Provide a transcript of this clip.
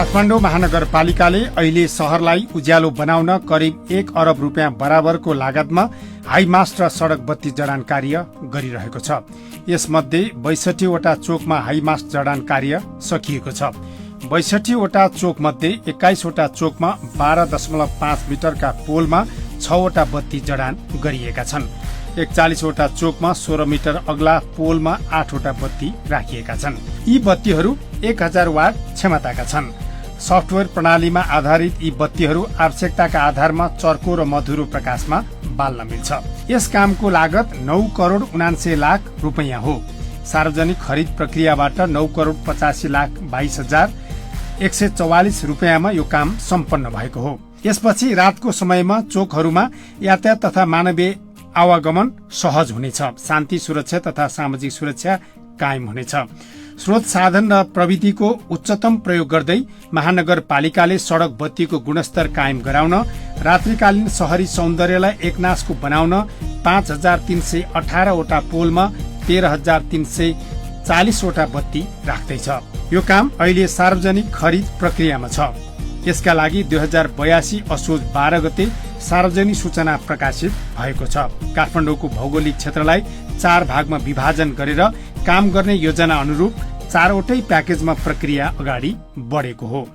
काठमाडौँ महानगरपालिकाले अहिले शहरलाई उज्यालो बनाउन करिब 1 अरब रुपियाँ बराबरको लागतमा हाईमास्ट र सड़क बत्ती जडान कार्य गरिरहेको छ। यसमध्ये 62 वटा चोकमा हाईमास्ट जडान कार्य सकिएको छ। 62 वटा चोक मध्ये 21 वटा चोकमा 12.5 मिटरका पोलमा 6 वटा बत्ती जडान गरिएका छन्। 41 वटा चोकमा 16 मिटर अग्ला पोलमा 8 वटा बत्ती राखिएका छन्। यी बत्तीहरू 1000 वाट क्षमताका छन्। सफ्टवेयर प्रणालीमा आधारित यी बत्तीहरू आवश्यकताका आधारमा चर्को र मधुरो प्रकाशमा बाल्न मिल्छ। यस कामको लागत 9 करोड 79 लाख रुपैयाँ हो। सार्वजनिक खरिद प्रक्रियाबाट 9 करोड 85 लाख 22,144 रुपैयाँमा यो काम सम्पन्न भएको हो। यसपछि रातको समयमा चोकहरूमा यातायात तथा मानवीय आवागमन सहज हुनेछ। शान्ति सुरक्षा तथा सामाजिक सुरक्षा कायम हुनेछ। स्रोत साधन र प्रविधिको उच्चतम प्रयोग गर्दै महानगरपालिकाले सड़क बत्तीको गुणस्तर कायम गराउन, रात्रिकालीन शहरी सौन्दर्यलाई एकनासको बनाउन 5318 वटा पोलमा 13340 वटा बत्ती राख्दैछ। यो काम अहिले सार्वजनिक खरिद प्रक्रियामा छ। यसका लागि 2082 असोज 12 गते सार्वजनिक सूचना प्रकाशित भएको छ। काठमाडौँको भौगोलिक क्षेत्रलाई 4 भागमा विभाजन गरेर काम गर्ने योजना अनुरूप 4 वटै प्याकेजमा प्रक्रिया अगाडि बढेको हो।